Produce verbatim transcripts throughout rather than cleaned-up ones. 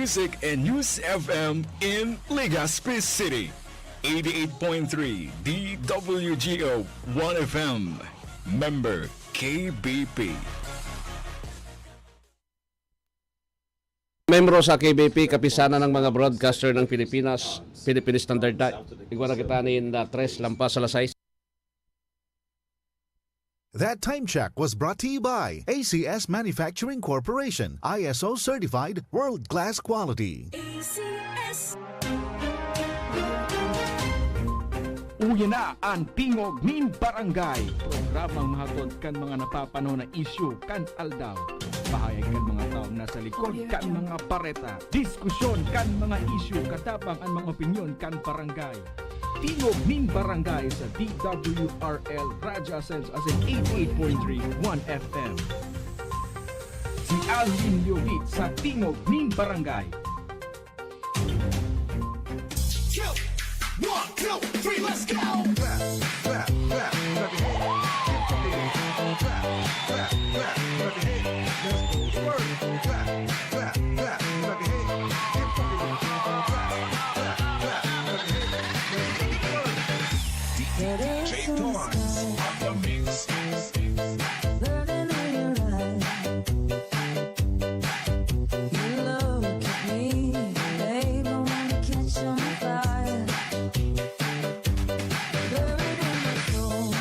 Music and News F M in Legazpi City. Eighty-eight point three D W G O One F M. Member K B P. Membro sa K B P, Kapisanan ng mga Broadcaster ng Pilipinas, Philippine Standard Time. Igwa na kita nin, ah, tres lampas alas sais. That time check was brought to you by A C S Manufacturing Corporation, I S O certified, world-class quality. A C S. Uya na an Tingog nin Barangay, programang mahatod kan mga napapanahon na isyu kan aldaw. Pahayag kan mga taong nasa likod kan mga bareta, diskusyon kan mga isyu, katabang an mga opinyon kan barangay. Tingog nin Barangay sa D W R L Radyo Ascenso, as in eighty-eight point three One F M. Si Alvin Leovit sa Tingog nin Barangay. One, two, three, let's go! Clap, clap, clap, clap your hands. Clap, clap, clap, clap your hands. Let's go to work. Clap, clap, clap, clap your hands. Clap, clap, clap, clap your hands. Let's go to work. D J Torrance on the mix. Burning in your eyes. You look at me, babe, I wanna catch on fire. Buried in my soul,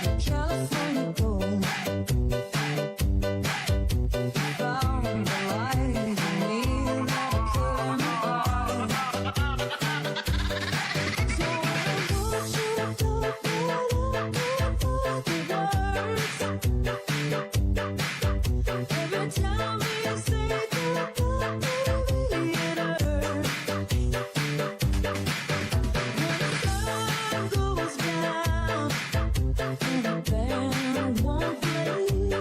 the California gold. Found the light in me, let it clear my heart. So I want you to put it up with the words. Every time we say goodbye, baby, it hurts. When the sun goes down and the band won't play,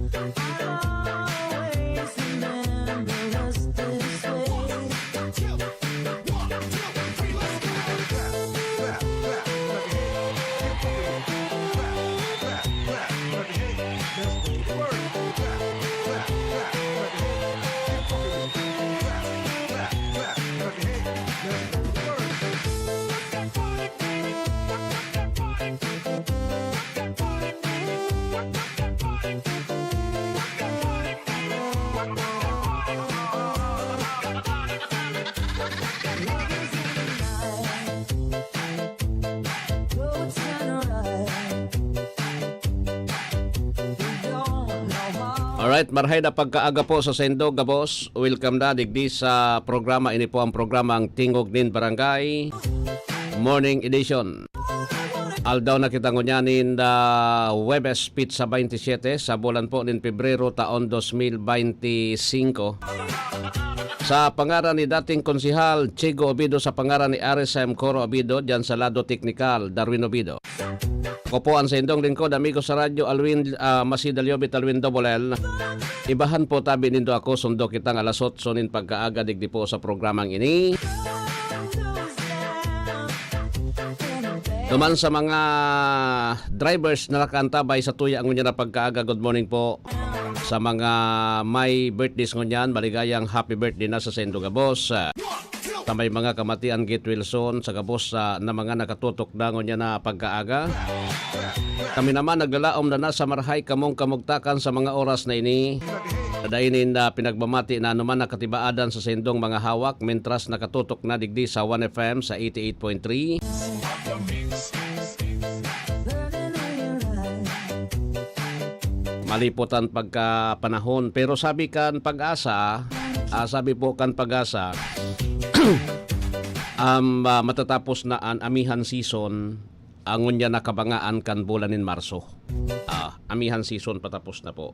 I'll always remember us this way. Alright, marhay na pagkaaga po sa saindo gabos. Welcome na digdi sa programa. Ini po ang programa, ang Tingog nin Barangay, Morning Edition. Aldaw na kita ngunyan nin, ah, Huwebes, petsa baynte siyete sa bulan po nin Pebrero, taon dos mil baynte singko. Sa pangaran ni dating Konsehal Chigo Obido, sa pangaran ni Aris M. Coro Obido, diyan sa lado teknikal, Darwin Obido. Ako po ang saindong lingkod, amigo sa radyo, Alwin, ah, Masida Liobit, Alwin Double L. Ibahan po tabi nindo ako, sundo kitang alas otso nin pagkaaga digdi po sa programang ini. Duman sa mga drivers na nakaantabay sa tuya ngunyan na pagkaaga, good morning po. Sa mga may birthdays ngunyan, maligayang happy birthday na sa saindo gabos. Ta may mga kamatian, Git Wilson, sa gabos, ah, na mga nakatutok na ngunyan na pagkaaga. Kami naman naglalaom na nasa marahay kamong kamugtakan sa mga oras na ini. Sa dainin na pinagbamati na anuman na katibaadan sa saindong mga hawak, mintras nakatutok na digdi sa One F M sa eighty-eight point three. Malipot an pagkapanahon. Pero sabi kan Pag-asa, ah, sabi po kan Pag-asa, um, ah, matatapos na an amihan season, ah, ngunyan na kabangaan kan bulan nin Marso. Ah, amihan season patapos na po.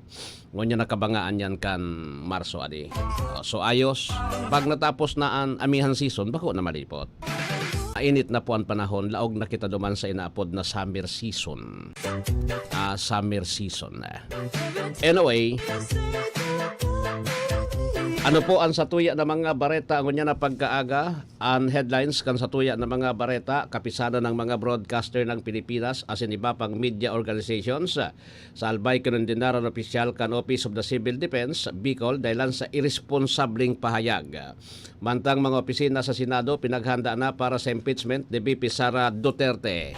Ngunyan na kabangaan yan kan Marso, adi. Ah, so, ayos. Pag natapos na an amihan season, bako na malipot. Mainit na po an panahon, laog na kita duman sa inaapod na summer season. Ah, summer season, eh. Anyway, Ano po ang satuya na mga bareta ngunyan na pagkaaga? Ang headlines kan satuya na mga bareta, kapisanan ng mga broadcaster ng Pilipinas asin iba pang media organizations sa Albay Kinundinaran opisyal kan Office of the Civil Defense, Bicol, dahilan sa iresponsabling pahayag. Mantang mga opisina sa Senado pinaghanda na para sa impeachment ni V P Sara Duterte.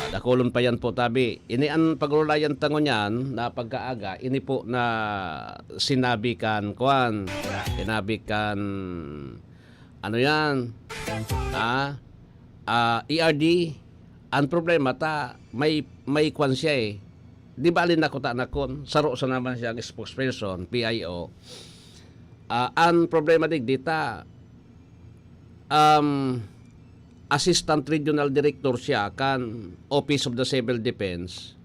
Dakulon pa yan po, tabi. Ini an pag-urulayan ta ngunyan na pagkaaga, ini po na sinabi kan, kuwan, sinabi kan, ano yan? Ah, ah, E R D, ang problema ta, may, may kwan siya eh. Di ba alin ako ta nakon? Saro sa naman siyang spokesperson, P I O. Ah, ang problema digdi ta, um, Assistant Regional Director siya kan Office of the Civil Defense.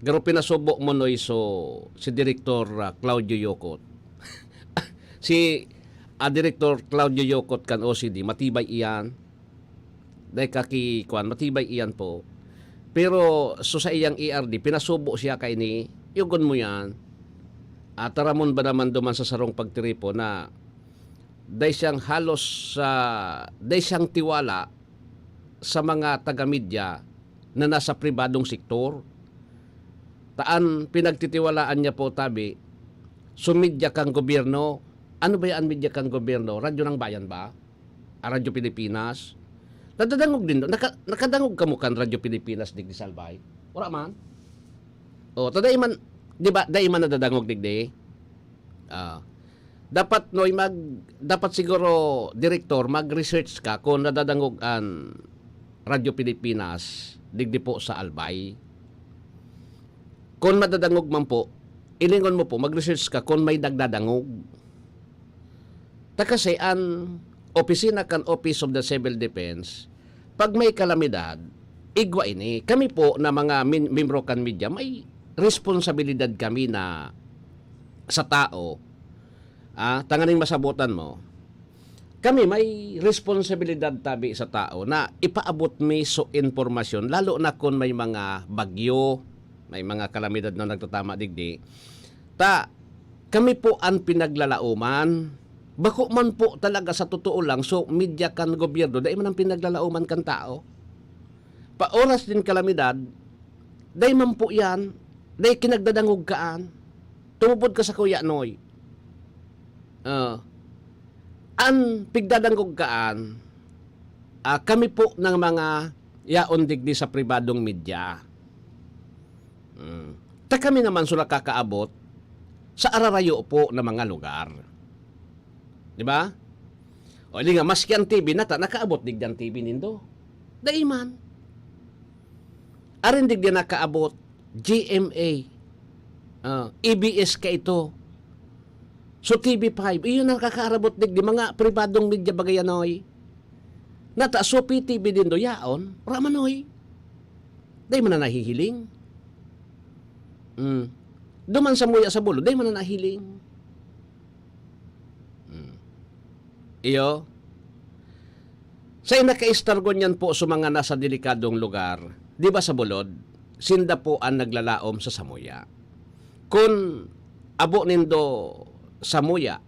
Pero pinasubo mo, Noy, so, si Director, ah, Claudio Yocot. Si, ah, Director Claudio Yocot kan O C D, matibay iyan. Dai ka ki-, kuwan, matibay iyan po. Pero so sa iyang E R D, pinasubo siya kaini, yugon mo yan. At taramon ba naman duman sa sarong pagtiripo na dai siyang halos, ah, dai siyang tiwala sa mga taga-media na nasa pribadong sektor? Taan pinagtitiwalaan niya po, tabi, so media kan gobyerno. Ano ba yan, media kan gobyerno? Radyo ng Bayan ba? Ah, Radyo Pilipinas? Nadadangog din, naka-, nakadangog kamo kan Radyo Pilipinas digdi sa Albay? Wala man? O, ta dai man, di ba, dai man nadadangog digdi? Ah. Dapat, Noy, mag-, dapat siguro, Direktor, mag-research ka kung nadadangog an Radyo Pilipinas digdi po sa Albay. Kung madadangog man po, ilingon mo po, mag-research ka kung may nagdadangog. Ta kasi an opisina kan Office of the Civil Defense, pag may kalamidad, igwa ini. Kami po na mga min-, membro kan media, may responsibilidad kami na sa tao, ah, tanganing masabotan mo, kami may responsibilidad tabi sa tao na ipaabot mi so impormasyon, lalo na kun may mga bagyo, may mga kalamidad na nagtatama digdi. Ta, kami po an pinaglalaoman. Bako man po talaga sa totoo lang, so media kan gobyerno, dai man an pinaglalaoman kan tao. Pa oras nin kalamidad, dai man po yan, dai kinagdadangog kaan. Tumubod ka sa kuya, Noy. Ah, an pigdadangog kaan, ah, kami po ng mga yaon digdi sa pribadong media. Mm. Ta kami naman so nakakaabot sa ararayo po na mga lugar. Di ba? O, di nga, maski ang T V nata, nakaabot digdi ang T V nindo. Dai man. Arin digdi nakaabot, G M A, ah, A B S kaito. So, T V five, iyon ang nakakaarabot digdi, mga pribadong media bagay, ano, eh. Nata, so, P T V dindo, yaon, wala man, oy. Dai man na nahihiling. Mm. Duman sa muya sa bulo, dai man na nahiling. Mm. Iyo. Sa nakaistar ngunyan po sa mga nasa delikadong lugar, di ba sa bulod, sinda po ang naglalaom sa samuya. Kun abo nindo samuya,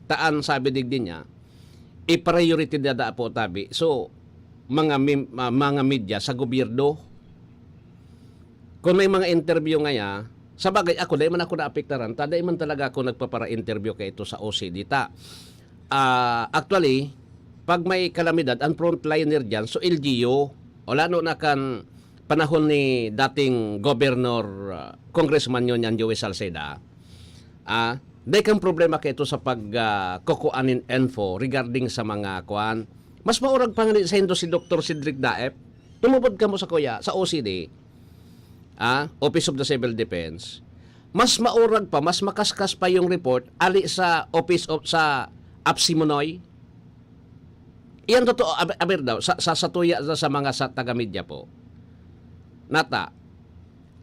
taan sabi digdi niya, i-priority dada po tabi. So, mga mem-, ah, mga media sa gobyerno, kun may mga interview ngaya, sa bagay, ako, dai man ako naapektaran, ta dai man talaga ako nagpapara-interview kaito sa O C D ta. Ah, actually, pag may kalamidad, ang frontliner diyan, so L G U, o lalo na kan panahon ni dating Governor, ah, Congressman yun yan, Joey Salceda, ah, dai kang problema kaito sa pag, ah, kukuan nin info regarding sa mga kuan. Mas maurag pa nga ni saindo si Doktor Cedric Daep, tumubod kamo sa kuya, sa O C D, ah, Office of the Civil Defense, mas maurag pa, mas makaskas pa yung report ali sa Office of, sa AFSCMENOY. Iyan totoo, aber, aber daw, sa, sa, sa tuya sa, sa mga sa taga-media po. Nata,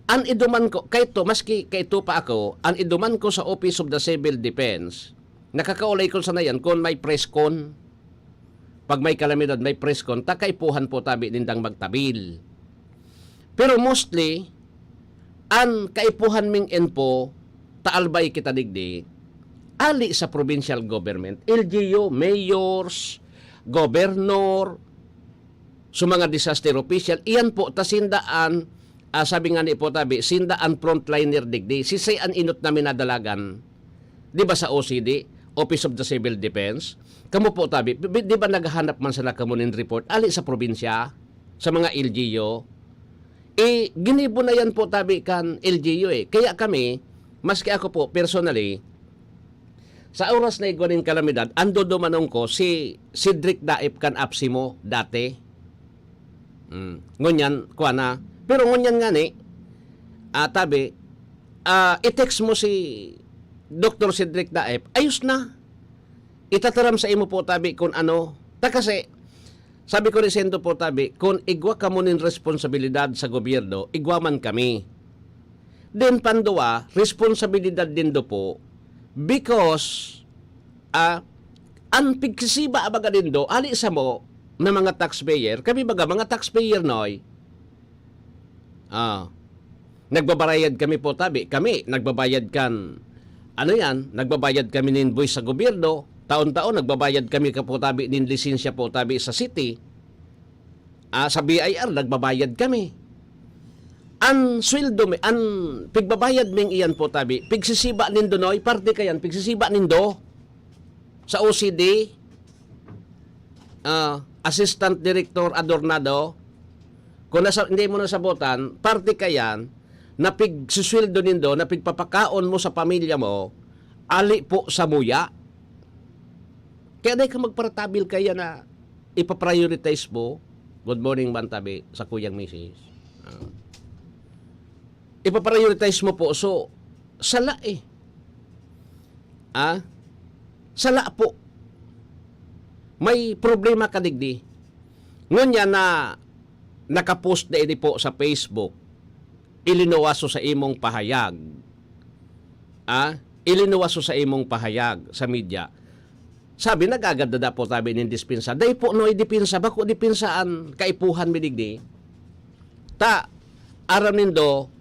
an iduman ko, kaito, maski kaito pa ako, an iduman ko sa Office of the Civil Defense, nakakaulay ko sana yan kung may press con. Pag may kalamidad, may press con, ta kaipuhan po tabi nindang magtabil. Pero mostly, an kaipuhan ming info, ta albay kita digdi, ali sa provincial government, L G U, mayors, governor, so mga disaster official, iyan po ta sinda an, ah, sabi nga ni po tabi, sinda an frontliner digdi. Sisay an inot na minadalagan? Di ba sa O C D, Office of the Civil Defense? Kamo po tabi, bi-, di ba naghahanap man sana kamo nin report? Ali sa probinsya, sa mga L G U? Eh, ginibo na yan po tabi kan L G U eh. Kaya kami, maski ako po, personally, sa oras na igwa nin kalamidad, ang dudumanon ko, si Cedric Daip kan APSEMO dati. Mm. Ngunyan, kuha na. Pero ngunyan nga ni, ah, tabi, ah, i-text mo si Doktor Cedric Daip, ayos na. Itataram sa imo po tabi kung ano. Ta kasi, sabi ko ni Sendo po tabi, kung igwa kamo nin responsabilidad sa gobyerno, igwa man kami. Then, panduwa, responsabilidad nindo po because, ah, an pigsisiba baga nindo, ali samo na mga taxpayer, kami baga mga taxpayer, noy. Ah, nagbabarayad kami po tabi, kami, nagbabayad kan, ano yan, nagbabayad kami nin buwis sa gobyerno, taon-taon nagbabayad kami ka po tabi nin lisensya po tabi sa city. Ah, sa B I R, nagbabayad kami. An sweldo mi, an pigbabayad ming iyan po tabi, pigsisiba nindo, noy, parte kayan, pigsisiba nindo sa O C D, ah, Assistant Director Adornado, kung nasa, hindi mo nasabotan, parte kayan, na pigsusweldo nindo, na pigpapakaon mo sa pamilya mo, ali po sa muya. Kaya dai ka magparatabil kaya na ipaprioritize mo. Good morning, Bantabi, sa kuyang misis. Ah. Ipaprioritize mo po. So, sala eh. Ah? Sala po. May problema ka digdi. Ngunyan na nakapost na ini po sa Facebook, ilinuwas sa imong pahayag. Ah? Ilinuwas sa imong pahayag sa media. Sabi, nagagad na dapat tabi nin dispensa. Dai po, no, idepensa. Bako depensa an kaipuhan mi digdi. Ta, aram nindo,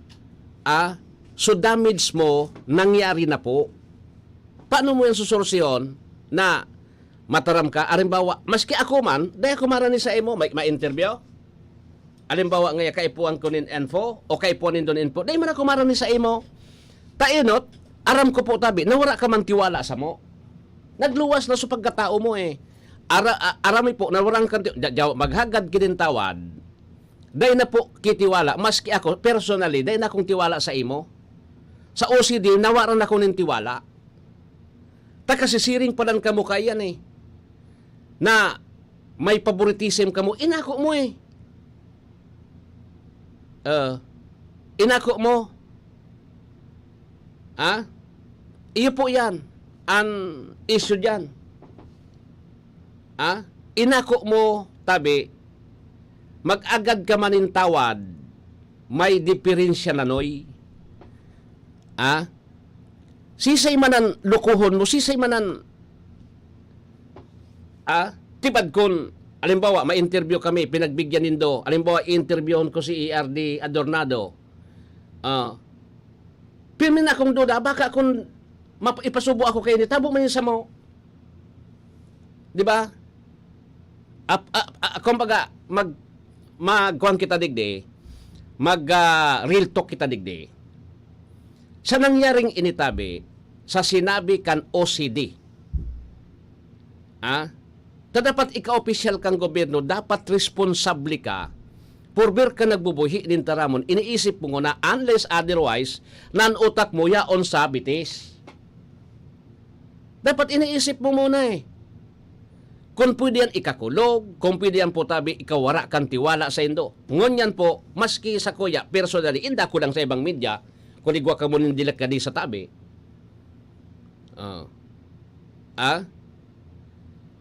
ah, so damage mo, nangyari na po. Paano mo yan susolusyon na mataram ka? Alimbawa, maski ako man, dai ako marani sa imo, may, ma-interview? Alimbawa, ngaya kaipuhan ko nin info o kaipuhan nindo nin info, dai man ako marani sa imo. Ta inot, aram ko po tabi, na wala ka man tiwala sa mo. Nagluwas na sa pagkatao mo eh. Ara, a-, aram mi po, na wala kang ti-, ja-, ja-, maghagad kinin tawad. Dai na po kitiwala, maski ako, personally, dai na akong tiwala sa imo. Sa O C D, nawaran ako nin tiwala. Ta kasi siring pa lang kamo kaiyan eh. Na may favoritism kamo, inako mo eh. Ah, inako mo. Ha? Iyo po yan. An issue dyan. Ha? Inako mo, tabi, mag-agad ka man nin tawad, may diferensya na, noy. Ha? Sisay man an lokohon mo, sisay man an, ah, tipad kun, alimbawa, ma-interview kami, pinagbigyan nindo, alimbawa, i-interviewon ko si E R D Adornado. Ah, pirmi na akong duda, baka kun map-, ipasubo ako kay ni, tabo man yung samo. Di ba? Ap-, ap-, a-, kumbaga, mag-, magkuhan kita digdi, mag, ah, real talk kita digdi. Sa nangyaring initabi, sa sinabi kan O C D, ah, ta dapat ika-opisyal kang gobyerno, dapat responsable ka, porber ka nagbubuhi nin taramon, iniisip mo nguna, unless otherwise, nan utak mo yaon sa bitis. Dapat iniisip mo muna eh. Kung pwede yan ikakulog, kung pwede yan po tabi, ikawara kan tiwala sa indo. Ngunyan po, maski sa kuya, personally, inda ko lang sa ibang media, kung igwa ka mo nin dilak ka di sa tabi. Ah. Ah?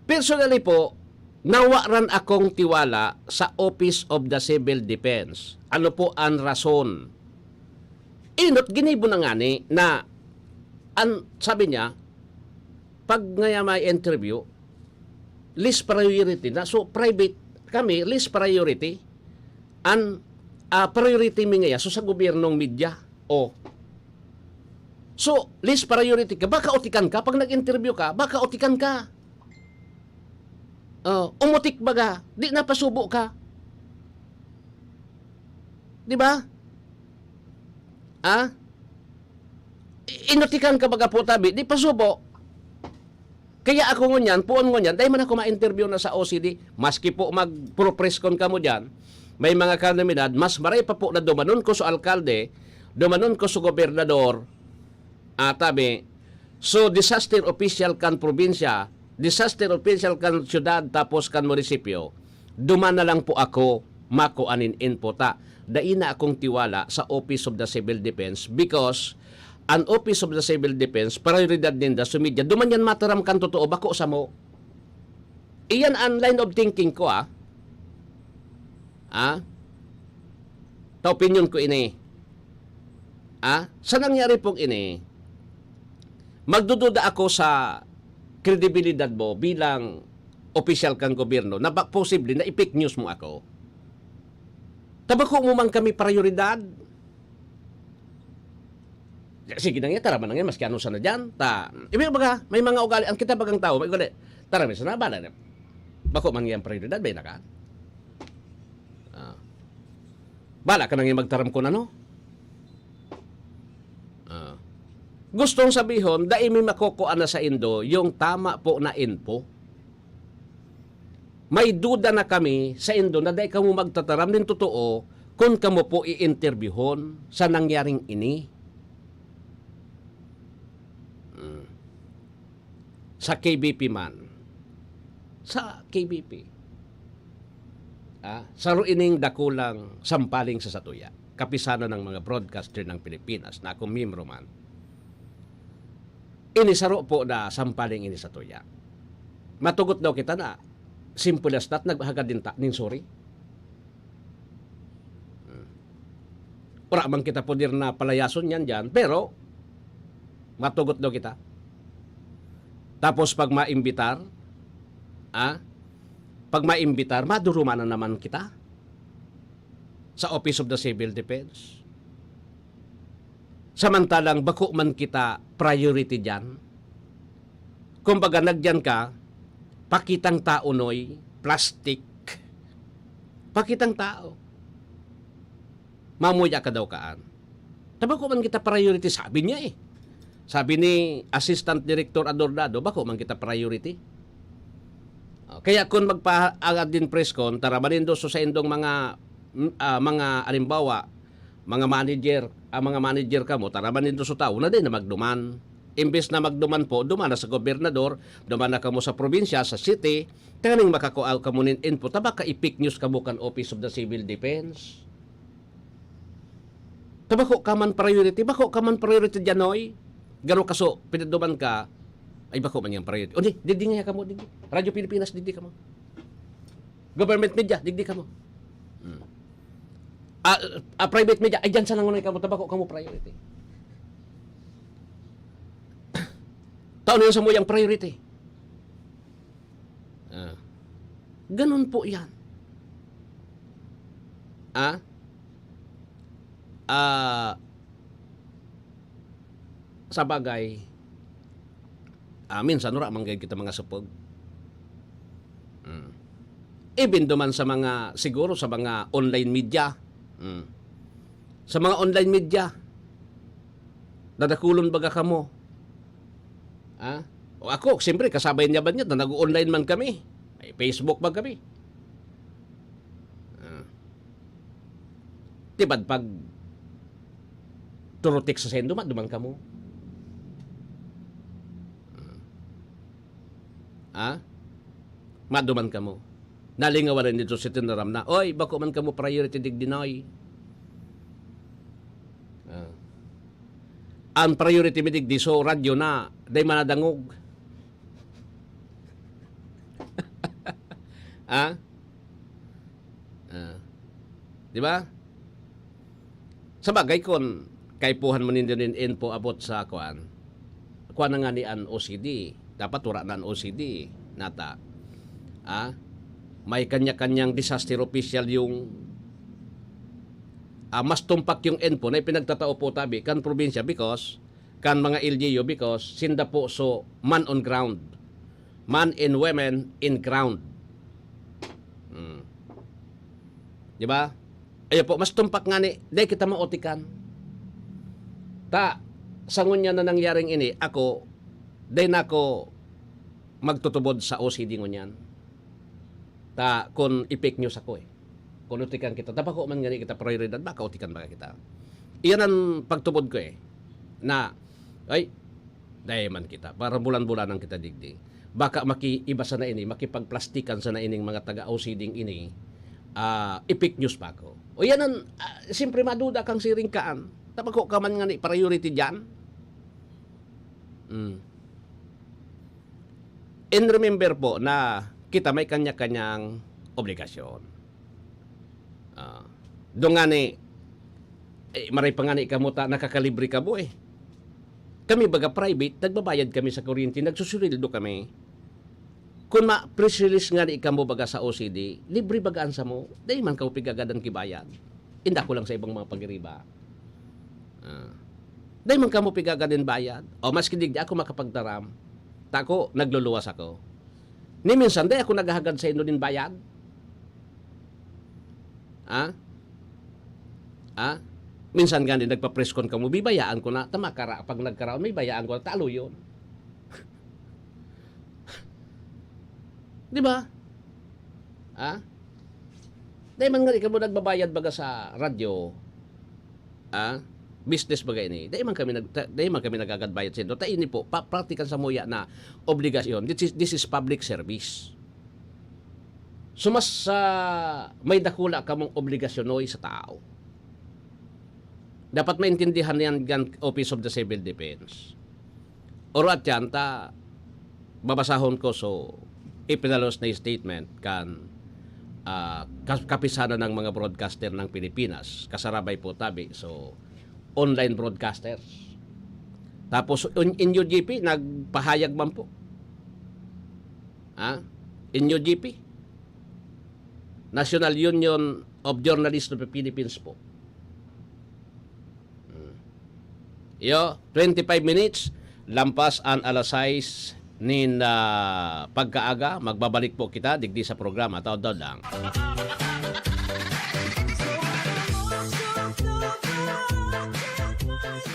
Personally po, nawaran akong tiwala sa Office of the Civil Defense. Ano po ang rason? Inot, ginibo na ngani na, an, sabi niya, pag ngaya may interview, least priority na. So, private kami, least priority. An, ah, priority mi ngaya, so sa gobyernong media. O. So, least priority ka, baka utikan ka, pag nag-interview ka, baka utikan ka. Oh, umutik baga, di napasubo ka. Di ba? Ah? I- Inutikan ka baga po tabi, di pasubo. Kaya ako ngunyan, puon ngunyan, dai man ako ma-interview na sa O C D, maski po mag-pro-press con kamo diyan, may mga kalamidad, mas maray pa po na dumanon ko sa alkalde, dumanon ko sa gobernador, ah, tabi, so disaster official kan probinsya, disaster official kan syudad, tapos kan munisipyo, duman na lang po ako makua nin info ta. Dai na akong tiwala sa Office of the Civil Defense because an Office of the Civil Defense, prioridad ninda sa media. Duman yan mataram kan totoo, bako samo. Iyan an line of thinking ko, ah. Ah? Ta opinyon ko ini. Ah? Sa nangyari pong ini, magdududa ako sa kredibilidad mo bilang opisyal kang gobyerno na ba posible na i-fake news mo ako. Ta bako mo man kami prioridad. Sige na nga, tara man na nga, maski ano sana dyan. Ta, ibig baga, may mga ugali, ang kita bagang tao, may ugali. Tara, may sana, bala na. Bako man nga ang prioridad, may nakaan. Ah. Bala ka na nga magtaram kun ano. Ah. Gustong sabihon, dai mi makukuha na sa indo yung tama po na info. May duda na kami sa indo na dai kamo magtataram nin totoo kun kamo po iinterbyuhon sa nangyaring ini. Mm. Sa K B P man. Sa K B P. Ah, saro ining dakulang sampaling sa satuya. Kapisanan ng mga broadcaster ng Pilipinas na akong miyembro man. Ini saro po na sampaling ini satuya. Matugot daw kita na simple as that, naghagad din ta, nin sorry. Hmm. Wala man kita poder na palayason yan dyan, pero matugot daw kita. Tapos pag maimbitar, ah, pag maimbitar, maduruman na naman kita sa Office of the Civil Defense. Samantalang bako man kita priority diyan. Kumbaga, nagyan ka, pakitang tao, noy, plastic. Pakitang tao. Mamuya ka daw kaan. Ta bako man kita priority, sabi niya eh. Sabi ni Assistant Director Adornado, bako man kita priority. Oh, kaya kung magpaagad din press con, tara manindo sa saindong mga, mm, ah, mga alimbawa, mga manager, ang mga manager kamo, tara manindo sa tawo na din na magduman. Imbes na magduman po, duman na sa gobernador, duman na kamo sa probinsya, sa city, tanganing makakua kamo nin info, ta baka i-fake news kamo kan Office of the Civil Defense. Ta bako ka man priority, bako ka man priority diyan, oy. Garo kaso, pinaduman ka, ay bako man yang priority. O di, digdi nga kamo, digdi. Radyo Pilipinas, digdi kamo. Government media, digdi kamo. Hmm. Ah, ah, private media, ay diyan sa nangunay kamo, ta bako kamo priority. Tao na yun sa muyang priority. Ah. Ganun po yan. Ah? Ah, sa bagay, ah, minsan wala man gayud kita mga supog. Mm. Even duman sa mga, siguro sa mga online media. Mm. Sa mga online media, dadakulon baga kamo. Ah? O ako, siyempre, kasabay niya ba niya na nag-online man kami? May Facebook man kami. Ah. Tibad pag turutik sa sendo, maduman kamo. Ah? Maduman kamo. Nalingawan na nito si Tinoram na, "Oy, bako man kamo priority digdi, noy." Ah. Ang priority mi digdi, so radyo na, dai manadangog. Ah? Ah. Di ba? Sa bagay, kun kaipuhan mo nindo nin info about sa kuan, kuan na nga ni an O C D. Dapat wala na an O C D. Nata. Ah? May kanya-kanyang disaster official yung, ah, mas tumpak yung info na ipinagtatao po tabi kan probinsya because kan mga L G U because sinda po so man on ground. Man and women in ground. Hmm. Di ba? Ayo po, mas tumpak nga ni, dai kita maotikan. Ta, sa ngunyan na nangyaring ini, ako, dai na ako magtutubod sa O C D ngunyan. Ta, kun i-fake news ako eh. Kun otikan kita, ta bako man ngani kita prioridad, baka otikan baka kita. Iyan ang pagtubod ko eh. Na, ay, dai man kita. Para bulan-bulanan kita digdi. Baka makiiba sana ini, makipagplastikan sana ining mga taga O C D ini, ah, i-fake news pa ako. O yan ang, ah, siyempre maduda kang siring kaan. Ta bako ka man ngani priority diyan. Mm. And remember po na kita may kanya-kanyang obligasyon. Ah, doon nga ni, eh, maray pa nga ni kamo ta, nakakalibre kamo eh. Kami baga private, nagbabayad kami sa kuryente, nagsusuweldo kami. Kun ma-press release nga ni kamo baga sa O C D, libre baga an samo, dai man kamo pigagadan ki bayad. Inda ko lang sa ibang mga pagiriba. Ah. Dai man kamo pigagadan bayad. O maski digdi ako makapagtaram, ta ako, nagluluwas ako. Ni minsan, dai ako naghahagad sa inyo nin bayad. Ha? Ha? Minsan gani nagpa-press con kamo, bibayaan ko na, ta makara-, pag nagkaraon, may bayaan ko na, ta aluyon. Di ba? Ha? Dai man ngani kamo nagbabayad baga sa radyo, ha? Business baga ini. Dai man kami nag-, ta-, dai man kami nagagad bayad saindo. Ta ini po, pa-, praktikal samuya na obligasyon. This is, this is public service. So, mas, ah, may dakula kamong obligasyon, oy, sa tao. Dapat maintindihan niyan kan Office of the Civil Defense. Oro at yan, ta, babasahon ko, so, ipinalos na statement kan, ah, kas-, kapisanan ng mga broadcaster ng Pilipinas. Kasarabay po tabi, so, online broadcasters. Tapos, in, N U G P, nagpahayag man po. Ha? N U G P. National Union of Journalists of the Philippines po. Hmm. Iyo, twenty-five minutes, lampas an alas sais nin, ah, pagkaaga, magbabalik po kita digdi sa programa. Taod-taod lang.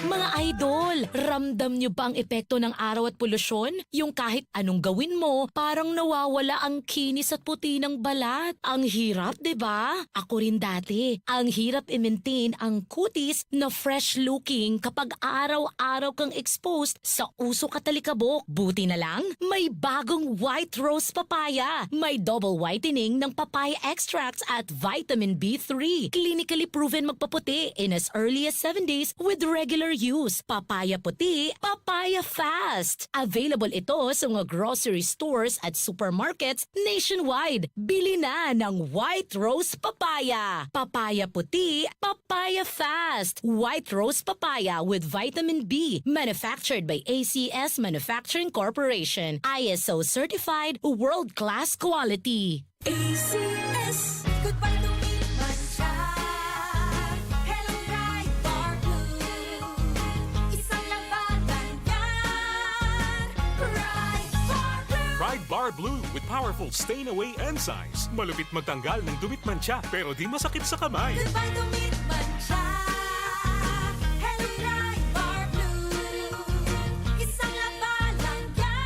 Mga idol, ramdam nyo ba ang epekto ng araw at polusyon? Yung kahit anong gawin mo, parang nawawala ang kinis at puti ng balat. Ang hirap, di ba? Ako rin dati. Ang hirap i-maintain ang kutis na fresh looking kapag araw-araw kang exposed sa usok at alikabok. Buti na lang, may bagong White Rose Papaya. May double whitening ng papaya extracts at vitamin B three. Clinically proven magpaputi in as early as seven days with regular use. Papaya puti, papaya fast. Available ito sa mga grocery stores at supermarkets nationwide. Bili na ng White Rose Papaya. Papaya puti, papaya fast. White Rose Papaya with vitamin B. Manufactured by A C S Manufacturing Corporation. I S O certified, world-class quality. A C S. Goodbye to meat mancha. Hello, Pride Bar Blue. Isang labanan yan. Pride Bar Blue. Pride Bar Blue with powerful stain away enzymes. Malupit magtanggal ng dumit mancha, pero di masakit sa kamay. Goodbye to meat mancha. Hello, Pride Bar Blue. Isang labanan yan.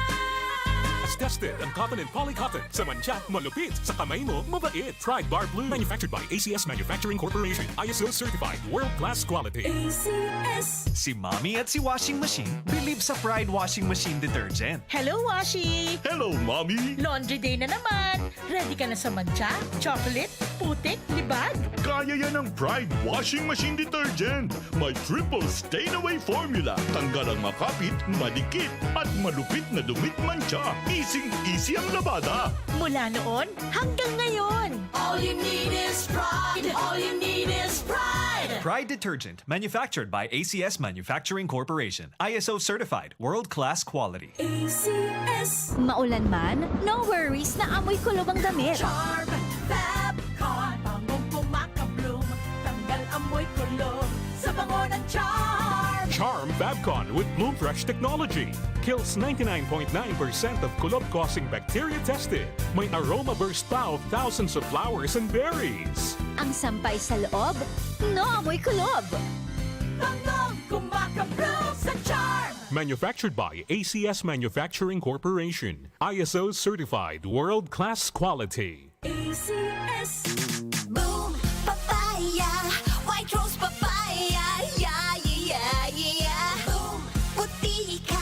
Tested ang cotton and polycotton. Sa mancha, malupit. Sa kamay mo, mabait. Pride Bar Blue. Manufactured by A C S Manufacturing Corporation. I S O certified. World class quality. A C S. Si Mommy at si Washing Machine believe sa Pride Washing Machine Detergent. Hello, Washi! Hello, Mommy! Laundry day na naman! Ready ka na sa mancha, chocolate, putik, libag? Kaya yan ng Pride Washing Machine Detergent. May triple stain away formula. Tanggal ang makapit, madikit, at malupit na dumit mancha. Easing-easy ang labada. Mula noon hanggang ngayon. All you need is Pride. All you need is Pride. Pride Detergent, manufactured by A C S Manufacturing Corporation. I S O certified, world-class quality. A C S. Maulan man, no worries na amoy kulog ang damit. Charm Fab Con, bangong kumaka-bloom, tanggal amoy kulog sa bango ng Charm. Charm Fabcon with Bloom Fresh technology kills ninety-nine point nine percent of kulob-causing bacteria tested. May aroma burst pa of thousands of flowers and berries. Ang sampay sa loob, naamoy kulob. Bangong kumakabloom sa Charm! Manufactured by A C S Manufacturing Corporation. I S O certified world-class quality. A C S. Boom Papaya, White Rose Papaya, yeah, yeah, yeah, yeah. Boom, puti ka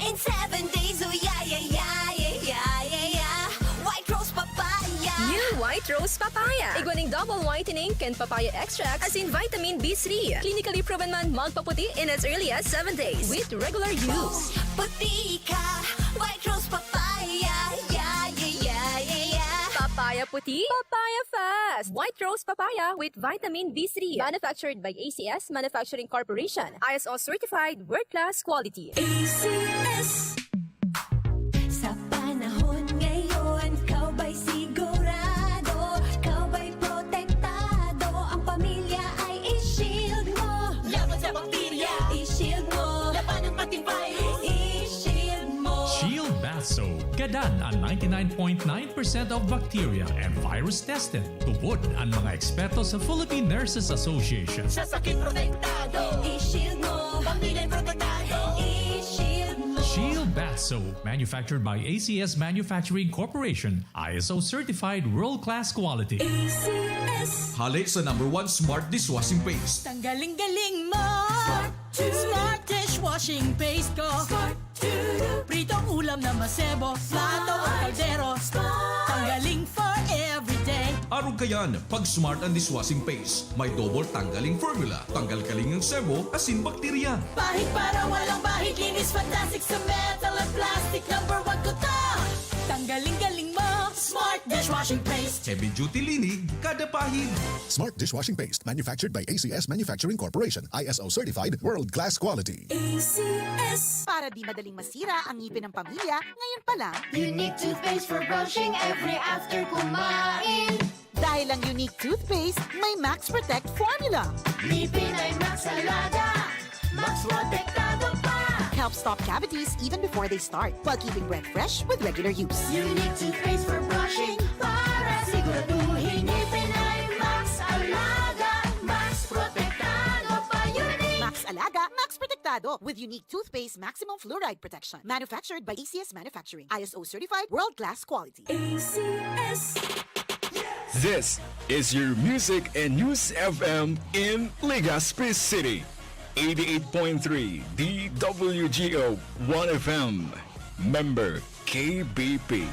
in seven days, oh yeah, yeah, yeah, yeah, yeah, yeah, yeah. White Rose Papaya. New White Rose Papaya. Igwa ning double whitening kan papaya extract asin vitamin B three. Clinically proven man magpaputi in as early as seven days with regular use. Boom, puti ka, White Rose Papaya, yeah, yeah, yeah, yeah, yeah. Papaya puti, papaya fast. White Rose Papaya with vitamin B three. Manufactured by A C S Manufacturing Corporation. I S O certified world-class quality. A C S. Sa panahon ngayon, ikaw ba'y sigurado? Ikaw ba'y protektado? Ang pamilya ay i-shield mo. Laban sa bakterya, i-shield mo. Labanan pati virus, i-shield mo. Shield Bath Soap. Gadan an ninety-nine point nine percent of bacteria and virus tested. Tubod an mga eksperto sa Philippine Nurses Association. Sa sakit protektado, i-shield mo. Pamilya protektado, i-shield mo. Shield Bath Soap, manufactured by A C S Manufacturing Corporation, I S O certified world-class quality. A C S. Hale sa number one smart dishwashing paste. Tanggaling-galing mo! Smart Smart dishwashing paste ko. Pritong ulam na masebo, plato o kaldero. Tanggaling for everyday. Arog kayan, pag Smart ang dishwashing paste, may double tanggaling formula, tanggal kaling ang sebo, asin bakterya. Pahid para walang bahid, linis fantastic sa metal at plastic. Number one ko to. Tanggaling-galing mo, Smart dishwashing paste. Heavy duty linig, kada pahid. Smart dishwashing paste, manufactured by A C S Manufacturing Corporation, I S O certified, world class quality. A C S. Para di madaling masira ang ngipin ng pamilya, ngayon pa lang. Unique toothpaste for brushing every after kumain. Dahil ang Unique toothpaste may Max Protect formula. Ngipin ay Max Alaga, Max Protektado pa. Helps stop cavities even before they start, while keeping breath fresh with regular use. Unique toothpaste for brushing para siguraduhin ngipin ay Max Alaga, Max Protektado pa. Unique! Max Alaga, Max Protektado with Unique Toothpaste Maximum Fluoride Protection. Manufactured by A C S Manufacturing. I S O certified, world-class quality. A C S. This is your music and news F M in Legazpi City. Eighty-eight point three D W G O One F M. Member K B P.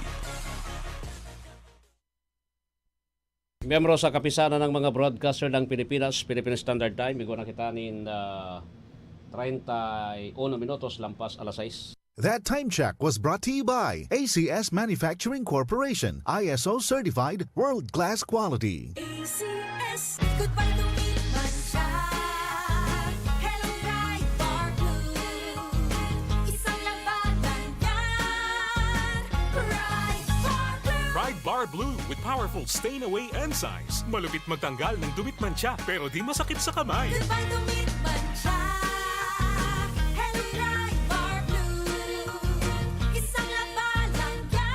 Miyembro sa Kapisanan ng mga Broadcaster ng Pilipinas, Philippine Standard Time, igwa na kita nin, ah, treinta y uno minutos lampas alas sais. That time check was brought to you by A C S Manufacturing Corporation, I S O certified, world class quality. A C S. Goodbye to meat mancha. Hello, Pride Bar Blue. Isang labanan yan. Pride Bar Blue. Pride Bar Blue with powerful stain away enzymes. Malupit magtanggal ng dumi at mancha, pero di masakit sa kamay. Goodbye to meat mancha. Hello, Pride Bar Blue. Isang labanan yan.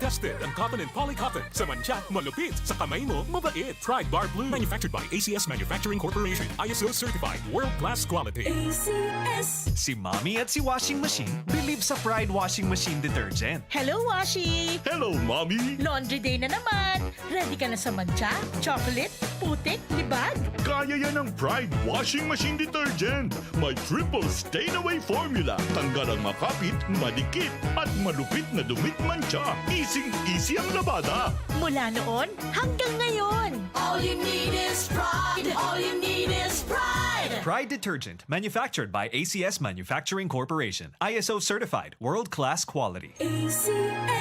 Tested ang cotton and poly cotton. Sa mancha, malupit. Sa kamay mo, mabait. Pride Bar Blue. Manufactured by A C S Manufacturing Corporation. I S O certified. World class quality. A C S. Si Mommy at si Washing Machine believe sa Pride Washing Machine Detergent. Hello, Washi! Hello, Mommy! Laundry day na naman! Ready ka na sa mancha, chocolate, putik, libag? Kaya yan ng Pride Washing Machine Detergent. May triple stain away formula. Tanggal ang makapit, madikit, at malupit na dumi't mancha. Easing-easy ang labada. Mula noon hanggang ngayon. All you need is Pride. All you need is Pride. Pride Detergent, manufactured by A C S Manufacturing Corporation. I S O certified, world-class quality. A C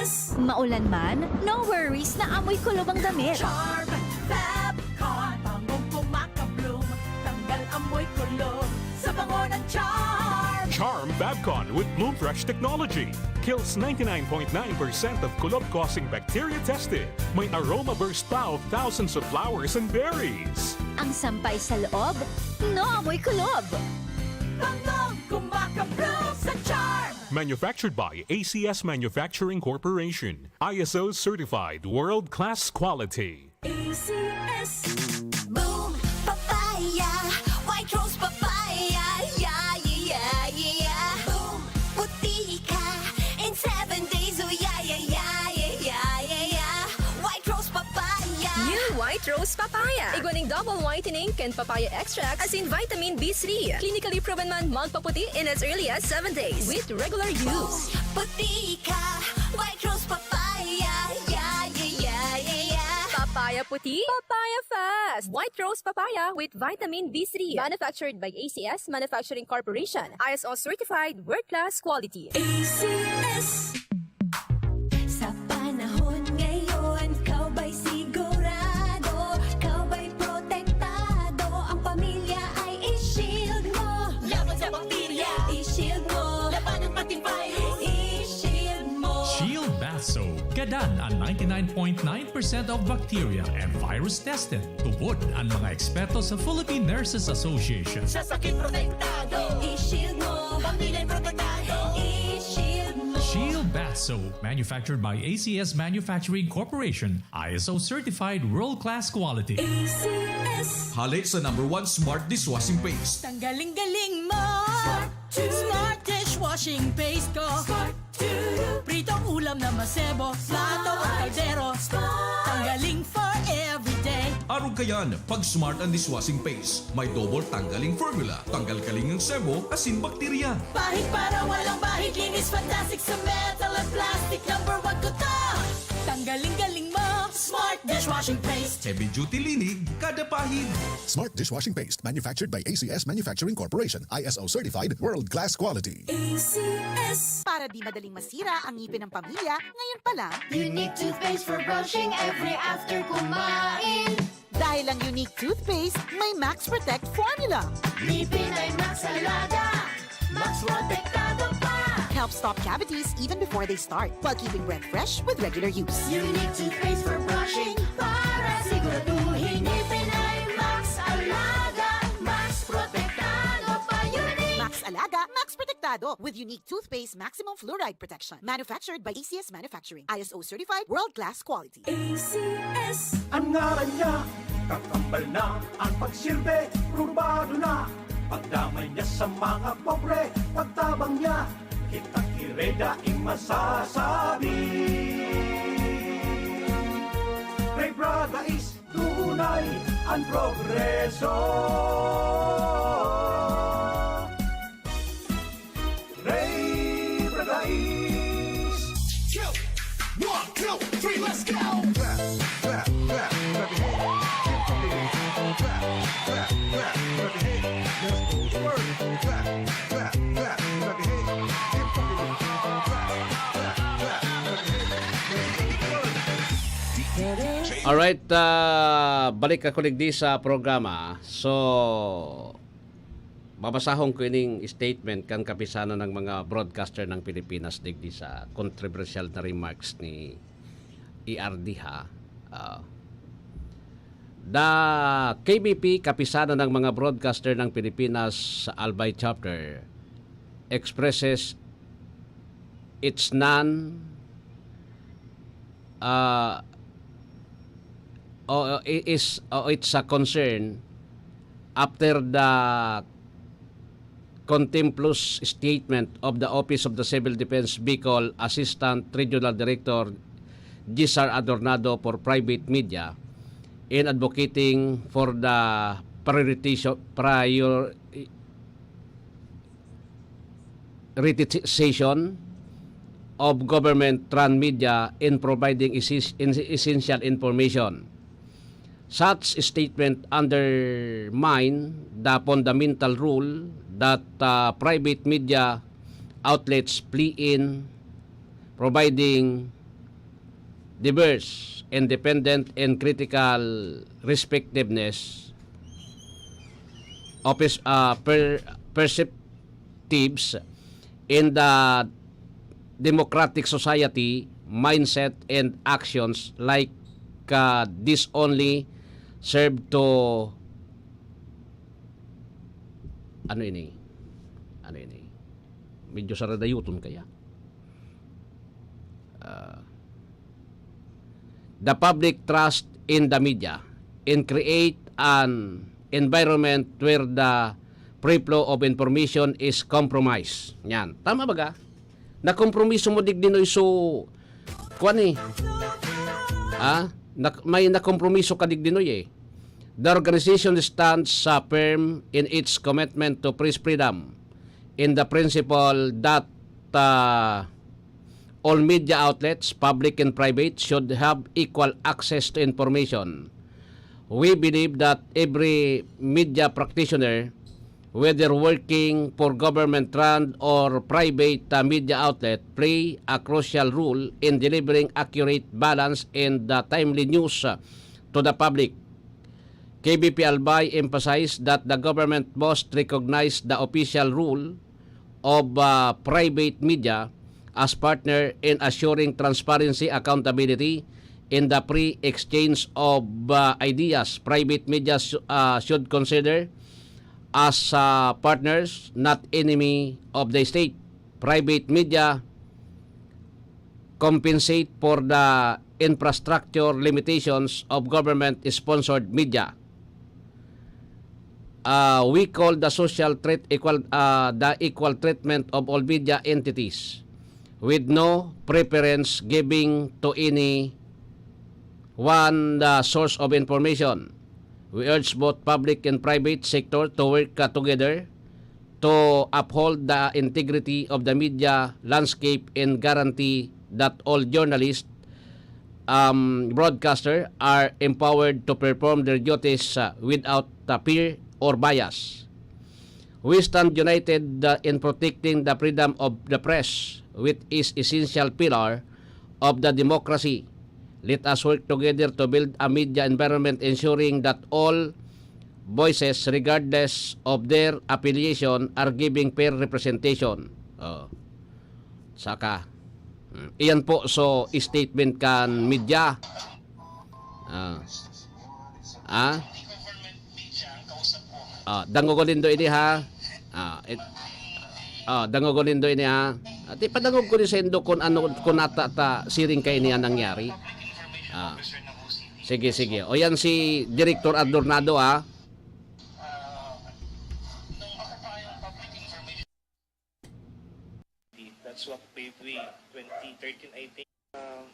S. Maulan man, no worries na amoy kulob ang damit. Charm Fab Con, bangong kumakabloom, tanggal amoy kulob sa bango ng Charm. Charm Fab Con with Bloom Fresh technology kills ninety-nine point nine percent of kulob-causing bacteria tested. May aroma burst pa of thousands of flowers and berries. Ang sampay sa loob, naamoy kulob. Bangong kumakabro sa charm. Manufactured by A C S Manufacturing Corporation. I S O certified world-class quality. A C S. Boom Papaya, White Rose Papaya, yeah, yeah, yeah, yeah. Boom, puti ka in seven days, oh yeah, yeah, yeah, yeah, yeah, yeah, yeah. White Rose Papaya. New White Rose Papaya. Igwa ning double whitening kan papaya extract as in vitamin B three. Clinically proven man magpaputi in as early as seven days with regular use. Puti ka, White Rose Papaya, yeah, yeah, yeah, yeah, yeah. Papaya puti, papaya fast. White Rose Papaya with vitamin B three. Manufactured by A C S Manufacturing Corporation. I S O certified world-class quality. A C S. Sa panahon ngayon, ikaw ba'y sigurado? Ikaw ba'y protektado? Ang pamilya ay i-shield mo. Laban sa bakterya, i-shield mo. Labanan pati virus, i-shield mo. Shield Bath Soap. Gadan an ninety-nine point nine percent of bacteria and virus tested. Tubod an mga eksperto sa Philippine Nurses Association. Sa sakit protektado, i-shield mo. Pamilya protektado, i-shield mo. Shield Bath Soap, manufactured by A C S Manufacturing Corporation, I S O certified world-class quality. A C S. Hale sa number one smart dishwashing paste. Tanggaling galing mo. Smart dishwashing paste ko. Pritong ulam na masebo, plato o kaldero. Tanggaling for everyday. Arog kayan, pag smart ang dishwashing paste. May double tanggaling formula. Tanggal kaling ang sebo, asin bakterya. Pahid para walang bahid, linis fantastic sa metal at plastic. Number one ko to. Tanggaling galing mo. Smart dishwashing paste. Heavy duty linig, kada pahid. Smart dishwashing paste, manufactured by A C S Manufacturing Corporation, I S O certified, world-class quality. A C S. Para di madaling masira ang ngipin ng pamilya, ngayon pa lang. Unique toothpaste for brushing every after kumain. Dahil ang Unique Toothpaste, may Max Protect Formula. Ngipin ay Max Alaga. Max Protektado pa. Helps stop cavities even before they start, while keeping breath fresh with regular use. Unique toothpaste for brushing para siguraduhin ngipin ay Max Alaga. Max Protektado pa. Unique. Max Alaga, Max Protektado with Unique Toothpaste Maximum Fluoride Protection. Manufactured by A C S Manufacturing. I S O certified, world-class quality. A C S. Ang ngaran niya, kakambal na ang pagsilbi, probado na. Pagdamay niya sa mga pobre, pagtabang niya, kitang ire daing masasabi. Ray Braga is tunay ang progreso. Ray Braga is. One, two, three, let's go! Clap, clap, clap, clap your hands. Keep fucking with it. Clap, clap, clap, clap your hands. Let's go to work. Clap, clap, clap, clap your hands. Keep fucking with it. Clap, clap, clap, clap your hands. Let's go to work. Alright, ah, balik ako digdi sa programa. So, babasahon ko ining statement kan Kapisanan ng mga Broadcaster ng Pilipinas digdi sa kontrobersyal na remarks ni E R D ha. Ah, the K B P, Kapisanan ng mga Broadcaster ng Pilipinas sa Albay Chapter, expresses its non uh, o, i- is o its a concern after the contemptuous statement of the Office of the Civil Defense Bicol Assistant Regional Director Gisar Adornado for private media in advocating for the prioritization prior prioritization of government-run media in providing esis- in- essential information. Such statement undermine the fundamental rule that uh, private media outlets play in providing diverse, independent, and critical respectiveness of uh, per- perceptives in the democratic society mindset and actions like uh, this only serve to ano ini Ano ini? Medyo saradayuton kaya. Ah, the public trust in the media and create an environment where the free flow of information is compromised. Yan. Tama ba ga? Nakompromiso mo digdi noy so, kuwan eh. Ah? Nak- may nakompromiso ka digdi noy eh. The organization stands uh, firm in its commitment to press freedom in the principle that uh, all media outlets, public and private, should have equal access to information. We believe that every media practitioner, whether working for government run or private uh, media outlet, play a crucial role in delivering accurate, balanced, and uh, timely news uh, to the public. K B P Albay emphasized that the government must recognize the official role of uh, private media as partner in assuring transparency, accountability, in the free exchange of uh, ideas. Private media sh- uh, should consider as uh, partners, not enemy of the state. Private media compensate for the infrastructure limitations of government-sponsored media. Uh, we call the social treat equal uh, the equal treatment of all media entities with no preference giving to any one the source of information. We urge both public and private sector to work uh, together to uphold the integrity of the media landscape and guarantee that all journalists, um, broadcaster are empowered to perform their duties uh, without uh, fear or bias. We stand united uh, in protecting the freedom of the press, which is essential pillar of the democracy. Let us work together to build a media environment ensuring that all voices, regardless of their affiliation, are giving fair representation. Oh. Saka, mm, iyan po, so, statement kan media. Ah. Ah? Ah, dangogon nindo ini, ha? Ah, it, ah, dangogon nindo ini, ha? Ati padangog ko ni sendo kun ano, kun ata ta siring kaini an nangyari. Ah. Sige, sige. O yan si Director Adornado, ha? That's what February twenty thirteen, I think. Um,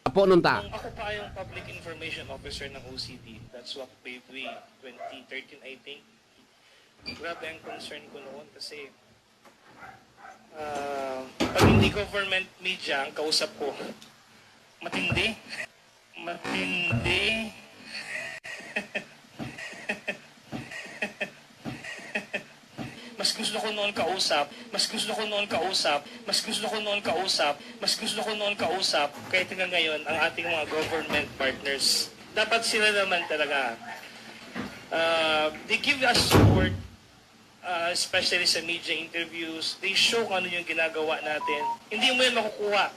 Apo nun ta. Nung ako pa yung public information officer ng O C D, that's what February twenty thirteen, I think. Grabe ang concern ko noon kasi ah, pag hindi government media ang kausap ko, matindi. Matindi. Mas gusto ko noon kausap, mas gusto ko noon kausap, mas gusto ko noon kausap, mas gusto ko noon kausap, kahit hanggang ngayon, ang ating mga government partners. Dapat sila naman talaga, ah, they give us support, ah, especially sa media interviews, they show kung ano yung ginagawa natin. Hindi mo yan makukuha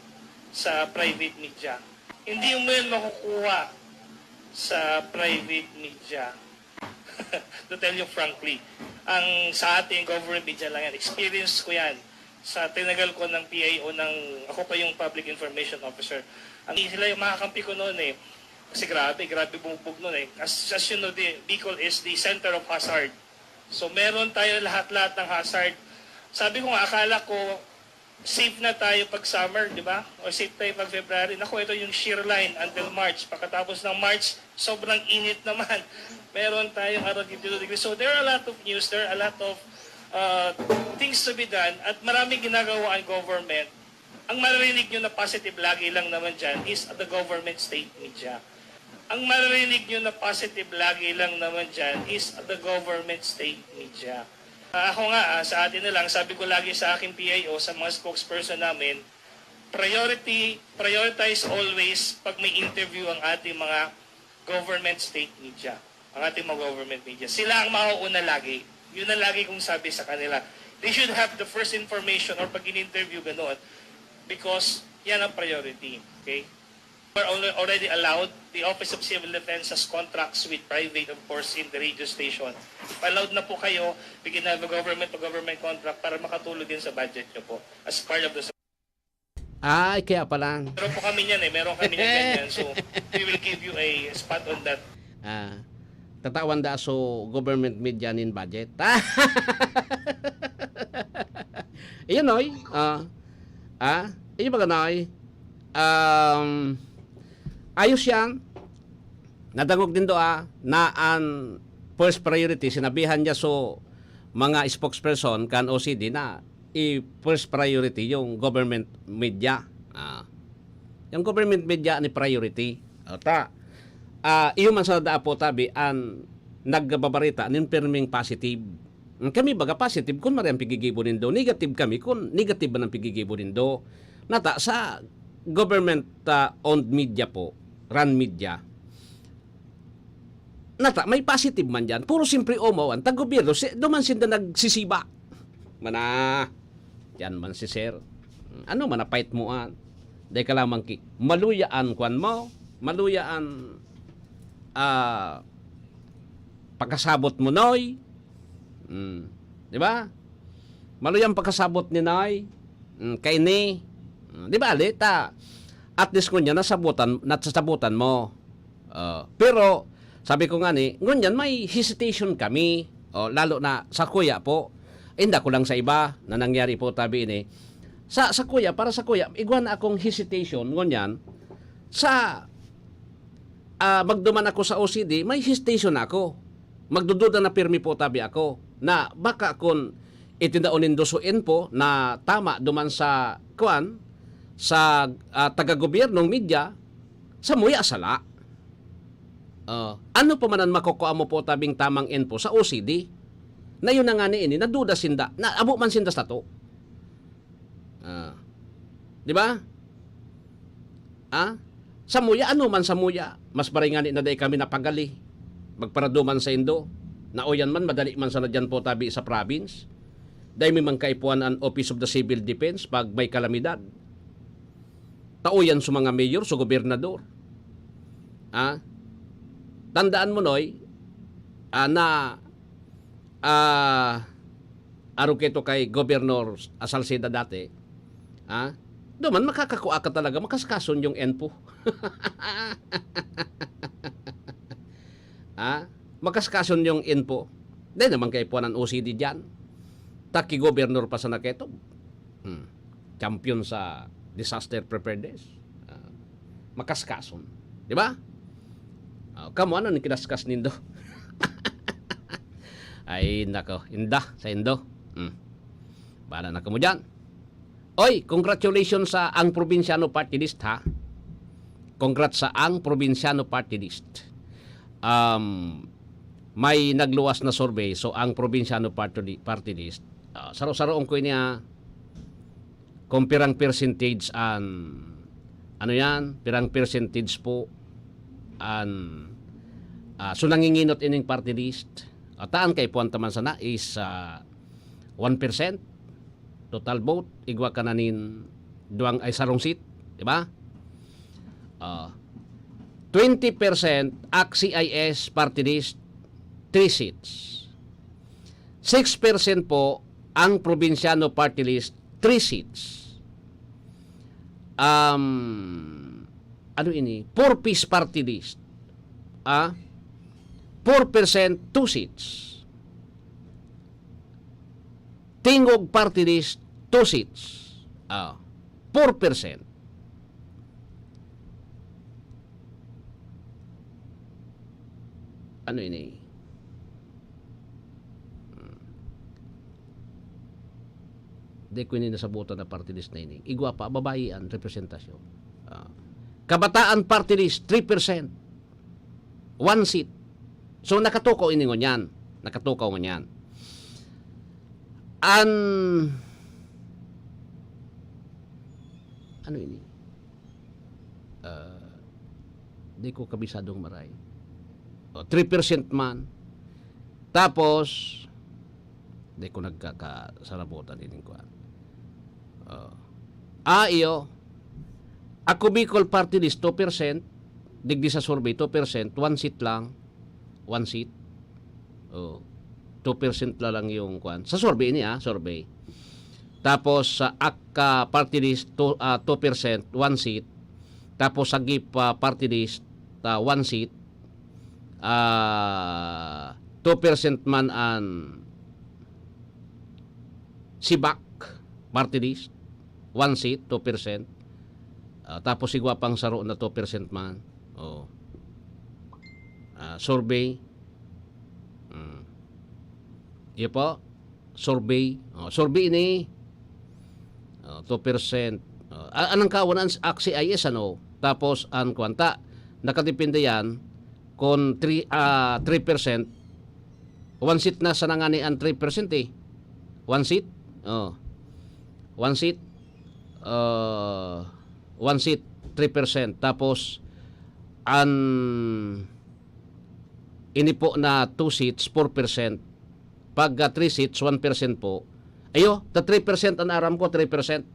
sa private media. Hindi mo yan makukuha sa private media. To tell you frankly, ang sa ating government media lang yan. Experience ko yan. Sa tinagal ko ng P I O ng, ako pa yung public information officer. Ang sila yung makakampi ko noon eh. Kasi grabe, grabe bugbog noon eh. As, as you know, the, Bicol is the center of hazard. So meron tayo lahat-lahat ng hazard. Sabi ko nga, akala ko safe na tayo pag summer, di ba? O safe tayo pag February. Naku, ito yung shear line until March. Pagkatapos ng March, sobrang init naman. Meron tayong around fifty-two degrees. So there are a lot of news, there are a lot of uh, things to be done. At maraming ginagawa ang government. Ang maririnig nyo na positive lagi lang naman dyan is the government state media. Ang maririnig nyo na positive lagi lang naman dyan is the government state media. Ah, ako nga, ah, sa atin na lang, sabi ko lagi sa aking P I O, sa mga spokesperson namin, priority, prioritize always pag may interview ang ating mga government state media. Ang ating mga government media. Sila ang mauuna lagi. Yun ang lagi kong sabi sa kanila. They should have the first information or pag in-interview, ganoon. Because yan ang priority. Okay? We're al- already allowed. The Office of Civil Defense has contracts with private, of course, in the radio station. Allowed na po kayo, we can have a government-to-government contract para makatulong din sa budget nyo po as part of the... Ay, kaya pala. Meron po kami niyan eh. Meron kami niyan ganyan. So, we will give you a spot on that. Ah, tatawan da so government media nin budget. Iyon, Noy. Ah, ah, iyon ba, Noy? Um, ayos yan. Nadangog din doa na an first priority, sinabihan niya so mga spokesperson kan O C D na i-first priority yung government media. Ah, yung government media ni priority. O ta, ah, iyo man sa daa po tabi an nagbabarita nin pirming positive. Kami baga positive kun maray ang pigigibo nindo, negative kami kun negative man ang pigigibo nindo. Nata sa government ah, owned media po, run media, nata may positive man diyan. Puro simpri omawan, tag gobyerno, si, duman sinda nagsisiba. Mana, yan man si sir. Ano man napait mo an? Dahil ka lamang ki, maluya an kwan mo, maluya an ah, pakasabot mo, Noy. Mm. Di ba? Maluyang pakasabot ni Noy. Mm, kay ni. Mm, di ba, ali? Ta, at least ngunyan, nasabutan, nasasabutan mo. Ah, pero, sabi ko nga ni, ngunyan may hesitation kami. O, lalo na sa kuya po. Inda ko lang sa iba na nangyari po tabi ini. Sa, sa kuya, para sa kuya, igwa na akong hesitation ngunyan sa ah, magduman ako sa O C D, may hesitation na ako. Magdududa na pirmi po tabi ako na baka kun itinao nindo so info na tama duman sa, kuan, sa ah, taga-gobyernong media, samuya sala. Ah, ano pa man an makukua mo po tabing tamang info sa O C D? Na yun na nga ni ini, naduda sinda, na abo man sinda sato. Ah. Di ba? Ah? Samuya, ano man samuya? Mas maray ngani na dai kami napagali. Magparaduman sa indo. Nauyan man, madali man sana dyan po tabi sa province. Dai mi man kaipuhan an Office of the Civil Defense pag may kalamidad. Tauyan sa mga mayor, sa gobernador. Ah? Tandaan mo, Noy, ah, na ah, arog kaito kay Gobernador Salceda dati, ah, duman makakakua ka talaga, makaskason yung info. Ah, makaskason yung info. Dai naman kay puanan O C D dyan. Taki gobernador pa sana keto. Hmm. Champion sa disaster preparedness. Ah, makaskason. Di ba? Ah, kamo, ano ni kinaskas nindo? Ay, nako. Inda, sa indo. Hmm. Bahala na kamo dyan. Oy, congratulations sa Ang Probinsyano Party List, ha? Congrats sa Ang Probinsyano Party List. Um, may nagluwas na survey, so Ang Probinsyano Party, Li- Party List, ah, saro-saroon ko niya kung pirang percentage an, ano yan, pirang percentage po an, ah, so nanginginot ining party list. At taan kay puwan taman sana is ah, one percent total vote, igwa ka na nin duwang ay sarong seat, di ba? Ah, twenty percent ak C I S party list, three seats. Six percent po ang Probinsyano Party List, three seats. Um, ano ini? Four Ps Party List. Ah? Four percent, two seats. Tingog Party List, two seats. Ah, four percent. Ano ini? Hmm. Di ko ini nasabutan na party list na ini. Igwa pa, babae ang representasyon. Ah. Kabataan Party List, three percent. One seat. So, nakatukaw ini ngunyan. Nakatukaw ngunyan. An... Ano ini? Ah, di ko kabisadong maray. O, three percent man. Tapos, di ko nagkakasarabutan ining kuan. O. Ah, iyo. Ako Bicol Party List, two percent. Digdi sa survey, two percent. One seat lang. One seat. Oh. Two percent na lang yung kwan. Sa survey ini, ah, survey. Tapos, sa aka Party List, two, ah, two percent, one seat. Tapos, sa gip, ah, Party List, ah, one seat. Ah, two percent man an sibak Party List, one seat, two percent. Ah, tapos igwa pang saro na two percent man. Oh. Ah, survey. Mm. Iyo po, survey. Oh, survey ini. Oh, two percent. Oh, a-, anang kawan an Act C I S, ano? Tapos, an kwanta, nakadepende yan kung three, ah, three percent. One seat na sana ngani an three percent, eh. One seat? Oh. One seat? Uh, one seat, three percent. Tapos, an ini po na two seats, four percent. Pag, ah, three seats, one percent po. Ayo, ta three percent an aram ko, three percent.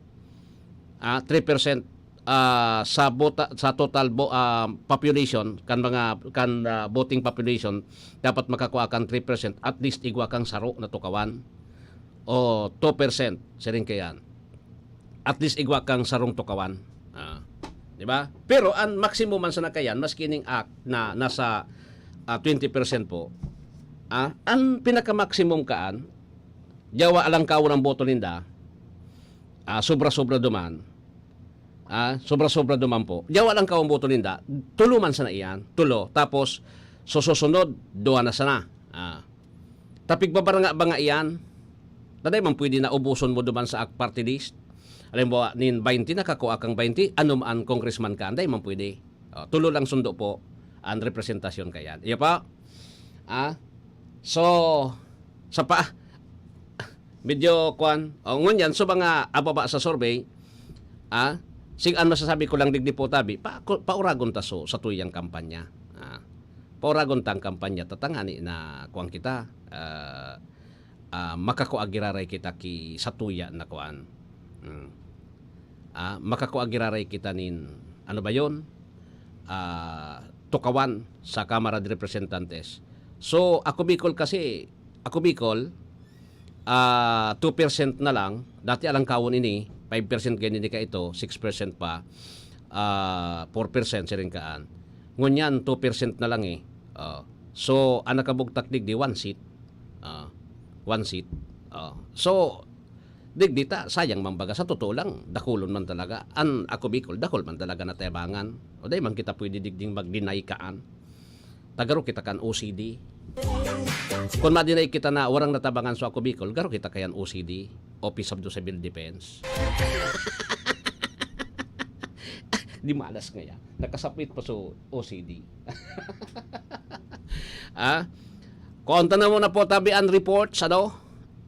Ah, three percent, ah, sa bota-, sa total bo-, ah, population, kan mga, kan, ah, voting population, dapat makakua kang three percent, at least igwa kang saro na tukawan. O two percent, siring kayan. At least igwa kang sarong tukawan. Ah, di ba? Pero an maximum man sana kayan, maski ning Act na nasa, ah, twenty percent po, ah, an pinaka-maximum kaan, yawa lang kawan ang boto ninda, ah, sobra-sobra duman. Ah, sobra-sobra duman po. Yawa lang kawan boto ninda, tulo man sana iyan, tulo. Tapos, susunod, duwa na sana. Ah. Tapig babaranga-banga iyan, na dai man pwede na ubuson mo duman sa ak-, party list. Halimbawa, nin twenty, nakakua kang twenty, ano man congressman ka, dai man pwede. Oh, tulo lang sundo po ang representasyon kayan. Iyo pa? Ah? So, sa pa, medyo, kwan, oh, ngunyan, so mga ababa sa survey, ah, sig-, ang masasabi ko lang digdi po, tabi, pa, ku-, pauragon ta so, sa tuyang kampanya. Ah, pauragon ta ang kampanya, tatangani na, kwan kita, ah, ah, makakua giraray kita ki satuya na kuan. Mm. Ah, makakua giraray kita nin, ano ba yon? Ah, tukawan sa Kamara de Representantes. So, ako Bicol kasi, ako Bicol, ah, two percent na lang. Dati alang kawon ini, five percent ganyan di ka ito, six percent pa, ah, four percent siring kaan. Ngunyan, two percent na lang eh. Oh. So, ang nakabugtak digdi, one seat. Ah, one seat. Oh. So, digdi ta, sayang man baga. Sa totoo lang, dakulon man talaga. An ako Bicol, dakul man talaga na tayabangan. O dai man kita pwede digding mag-deny kaan. Tagaro kita kan O C D. Kung ma-deny kita na warang natabangan sa ako Bicol, garo kita kayan O C D, Office of the Civil Defense. Di malas ngaya. Nakasapit pa sa O C D. Ah? Konta na muna po tabi ang reports, ano?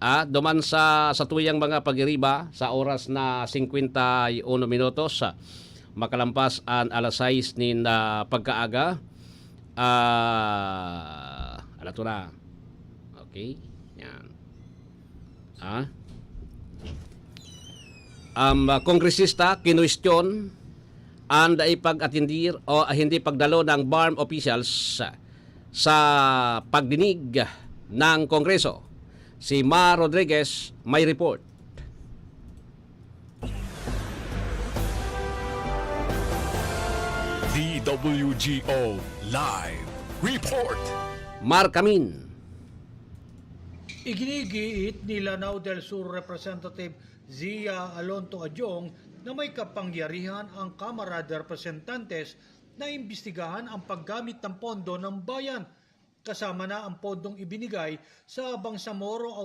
Ah, duman sa, sa tuyang mga pagiriba, sa oras na singkwenta y uno minutos, ah, makalampas ang alas sais nin, ah, pagkaaga. Ah, ala to na. Okay? Yan. Ah? Ang, ah, kongresista, kinwestiyon ang dai pag-atindir o hindi pagdalo ng BARMM officials sa pagdinig ng Kongreso. Si Ma Rodriguez may report. D W G O Live Report. Markamin. Iginigiit ni Lanao del Sur Representative Zia Alonto Adjong na may kapangyarihan ang Kamara de Representantes na imbestigahan ang paggamit ng pondo ng bayan, kasama na ang pondong ibinigay sa Bangsamoro